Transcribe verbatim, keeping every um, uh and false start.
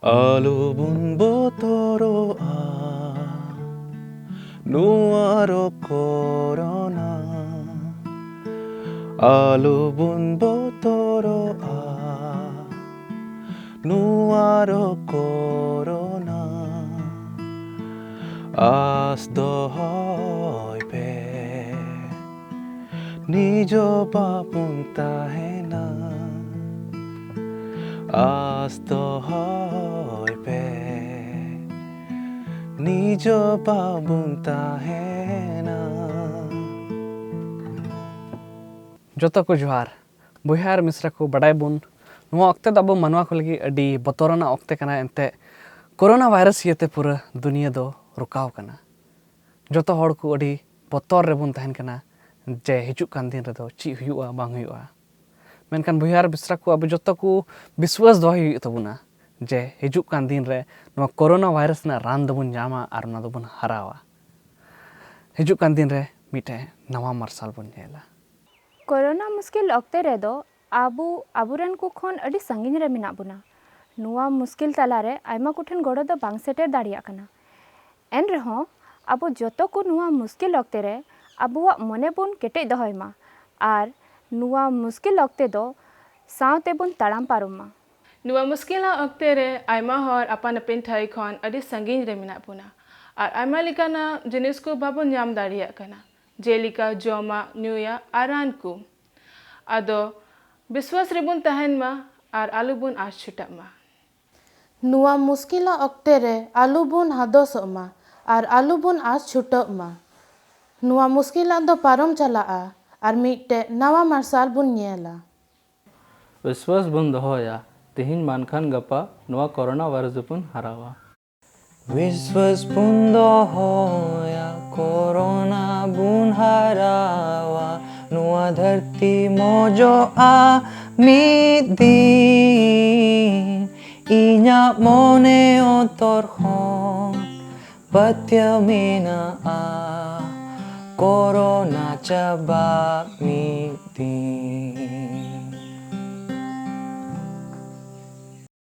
ᱟᱞᱚᱵᱚᱱ ᱵᱚᱛᱚᱨᱚᱜᱼᱟ ᱱᱚᱣᱟ ᱨᱳᱜᱽ ᱠᱳᱨᱳᱱᱟ᱾ ᱟᱞᱚᱵᱚᱱ ᱵᱚᱛᱚᱨᱚᱜᱼᱟ ᱱᱚᱣᱟ ᱨᱳᱜᱽ ᱠᱳᱨᱳᱱᱟ᱾ ᱟᱥ ᱫᱚᱦᱚᱭ ᱯᱮ, ᱱᱤᱡᱚ ᱵᱟᱵᱚᱱ ᱛᱟᱦᱮᱱᱟ᱾ ᱟᱥ ᱫᱚᱦᱚᱭ ᱯᱮ, ᱱᱤᱡᱚ ᱵᱟᱵᱚᱱ ᱛᱟᱦᱮᱱᱟ᱾ ᱡᱚᱛᱚ ᱠᱚ ᱡᱚᱦᱟᱨ᱾ ᱵᱚᱭᱦᱟ ᱟᱨ ᱢᱤᱥᱨᱟ ᱠᱚ, ᱵᱟᱰᱟᱭ ᱵᱚᱱ, ᱱᱚᱣᱟ ᱚᱠᱛᱮ ᱫᱚ ᱟᱵᱚ ᱢᱟᱱᱣᱟ ᱠᱚ ᱞᱟᱹᱜᱤᱫ ᱟᱹᱰᱤ ᱵᱚᱛᱚᱨᱟᱱᱟᱜ ᱚᱠᱛᱮ ᱠᱟᱱᱟ᱾ ᱮᱱᱛᱮ, ᱠᱳᱨᱳᱱᱟ ᱵᱷᱟᱭᱨᱟᱥ ᱤᱭᱟᱹᱛᱮ ᱯᱩᱨᱟᱹ ᱫᱩᱱᱤᱭᱟᱹ ᱫᱚ ᱨᱚᱠᱟᱣ ᱠᱟᱱᱟ᱾ ᱡᱚᱛᱚ ᱦᱚᱲ ᱠᱚ ᱟᱹᱰᱤ ᱵᱚᱛᱚᱨ ᱨᱮᱵᱚᱱ ᱛᱟᱦᱮᱱ ᱠᱟᱱᱟ ᱡᱮ ᱦᱤᱡᱩᱜ ᱠᱟᱱ ᱫᱤᱱ ᱨᱮᱫᱚ ᱪᱮᱫ ᱦᱩᱭᱩᱜᱼᱟ, ᱵᱟᱝ ᱦᱩᱭᱩᱜᱼᱟ᱾ ᱢᱮᱱᱠᱷᱟᱱ ᱵᱚᱭᱦᱟ ᱟᱨ ᱢᱤᱥᱨᱟ ᱠᱚ, ᱟᱵᱚ ᱡᱚᱛᱚ ᱠᱚ ᱵᱤᱥᱣᱟᱥ ᱫᱚᱦᱚᱭ ᱦᱩᱭᱩᱜ ᱛᱟᱵᱚᱱᱟ ᱡᱮ ᱦᱤᱡᱩᱜ ᱠᱟᱱ ᱫᱤᱱ ᱨᱮ ᱱᱚᱣᱟ ᱠᱳᱨᱳᱱᱟ ᱵᱷᱟᱭᱨᱟᱥ ᱨᱮᱱᱟᱜ ᱨᱟᱱ ᱫᱚᱵᱚᱱ ᱧᱟᱢᱟ ᱟᱨ ᱚᱱᱟ ᱫᱚᱵᱚᱱ ᱦᱟᱨᱟᱣᱟ᱾ ᱦᱤᱡᱩᱜ ᱠᱟᱱ ᱫᱤᱱ ᱨᱮ ᱢᱤᱫᱴᱮᱱ ᱱᱟᱣᱟ ᱢᱟᱨᱥᱟᱞ ᱵᱚᱱ ᱧᱮᱞᱟ᱾ ᱠᱳᱨᱳᱱᱟ ᱢᱩᱥᱠᱤᱞ ᱚᱠᱛᱮ ᱨᱮᱫᱚ ᱟᱵᱚ ᱟᱵᱚᱨᱮᱱ ᱠᱚ ᱠᱷᱚᱱ ᱟᱹᱰᱤ ᱥᱟᱺᱜᱤᱧ ᱨᱮ ᱢᱮᱱᱟᱜ ᱵᱚᱱᱟ᱾ ᱱᱚᱣᱟ ᱢᱩᱥᱠᱤᱞ ᱛᱟᱞᱟᱨᱮ ᱟᱭᱢᱟ ᱠᱚᱴᱷᱮᱱ ᱜᱚᱲᱚ ᱫᱚ ᱵᱟᱝ ᱥᱮᱴᱮᱨ ᱫᱟᱲᱮᱭᱟᱜ ᱠᱟᱱᱟ᱾ ᱮᱱ ᱨᱮᱦᱚᱸ ᱟᱵᱚ ᱡᱚᱛᱚ ᱠᱚ ᱱᱚᱣᱟ ᱢᱩᱥᱠᱤᱞ ᱚᱠᱛᱮ ᱨᱮ ᱟᱵᱚᱣᱟᱜ ᱢᱚᱱᱮ ᱵᱚᱱ ᱠᱮᱴᱮᱡ ᱫᱚᱦᱚᱭ ᱢᱟ ᱟᱨ ᱱᱚᱣᱟ ᱢᱩᱥᱠᱤᱞ ᱚᱠᱛᱮ ᱫᱚ ᱥᱟᱶᱛᱮ ᱵᱚᱱ ᱛᱟᱲᱟᱢ ᱯᱟᱨᱚᱢ ᱢᱟ᱾ ᱱᱚᱣᱟ ᱢᱩᱥᱠᱤᱞᱟᱜ ᱚᱠᱛᱮ ᱨᱮ ᱟᱭᱢᱟ ᱦᱚᱲ ᱟᱯᱟᱱ ᱟᱹᱯᱤᱱ ᱴᱷᱟᱹᱭ ᱠᱷᱚᱱ ᱟᱹᱰᱤ ᱥᱟᱺᱜᱤᱧ ᱨᱮ ᱢᱮᱱᱟᱜ ᱵᱚᱱᱟ ᱟᱨ ᱟᱭᱢᱟ ᱞᱮᱠᱟᱱᱟᱜ ᱡᱤᱱᱤᱥ ᱠᱚ ᱵᱟᱵᱚᱱ ᱧᱟᱢ ᱫᱟᱲᱮᱭᱟᱜ ᱠᱟᱱᱟ, ᱡᱮᱞᱮᱠᱟ ᱡᱚᱢᱟᱜ, ᱧᱩᱭᱟᱜ ᱟᱨ ᱨᱟᱱ ᱠᱚ᱾ ᱟᱫᱚ ᱵᱤᱥᱣᱟᱥ ᱨᱮᱵᱚᱱ ᱛᱟᱦᱮᱱ ᱢᱟ ᱟᱨ ᱟᱞᱚᱵᱚᱱ ᱟᱥ ᱪᱷᱩᱴᱟᱹᱜ ᱢᱟ᱾ ᱱᱚᱣᱟ ᱢᱩᱥᱠᱤᱞᱟᱜ ᱚᱠᱛᱮ ᱨᱮ ᱟᱞᱚᱵᱚᱱ ᱦᱟᱫᱚᱥᱚᱜ ᱢᱟ ᱟᱨ ᱟᱞᱚᱵᱚᱱ ᱟᱥ ᱪᱷᱩᱴᱟᱹᱜ ᱢᱟ᱾ ᱱᱚᱣᱟ ᱢᱩᱥᱠᱤᱞᱟᱜ ᱫᱚ ᱯᱟᱨᱚᱢ ᱪᱟᱞᱟᱜᱼᱟ ᱟᱨ ᱢᱤᱫᱴᱮᱡ ᱱᱟᱣᱟ ᱢᱟᱨᱥᱟᱞ ᱵᱚᱱ ᱧᱮᱞᱟ᱾ ᱵᱤᱥᱣᱟᱥ ᱵᱚᱱ ᱫᱚᱦᱚᱭᱟ, ᱛᱮᱦᱮᱧ ᱵᱟᱝᱠᱷᱟᱱ ᱜᱟᱯᱟ ᱱᱚᱣᱟ ᱠᱳᱨᱳᱱᱟ ᱵᱷᱟᱭᱨᱟᱥ ᱫᱚᱵᱚᱱ ᱦᱟᱨᱟᱣᱟ᱾ ᱵᱤᱥᱣᱟᱥ ᱵᱚᱱ ᱫᱚᱦᱚᱭᱟ, ᱠᱳᱨᱳᱱᱟ ᱵᱚᱱ ᱦᱟᱨᱟᱣᱟ, ᱱᱚᱣᱟ ᱫᱷᱟᱹᱨᱛᱤ ᱢᱚᱡᱚᱜᱼᱟ ᱢᱤᱫ ᱫᱤᱱ᱾ ᱤᱧᱟᱹᱜ ᱢᱚᱱᱮ ᱚᱱᱛᱚᱨ ᱠᱷᱚᱱ ᱯᱟᱹᱛᱭᱟᱹᱣ ᱢᱮᱱᱟᱜᱼᱟ, ᱠᱳᱨᱳᱱᱟ ᱪᱟᱵᱟᱜ ᱢᱤᱫ ᱫᱤᱱ᱾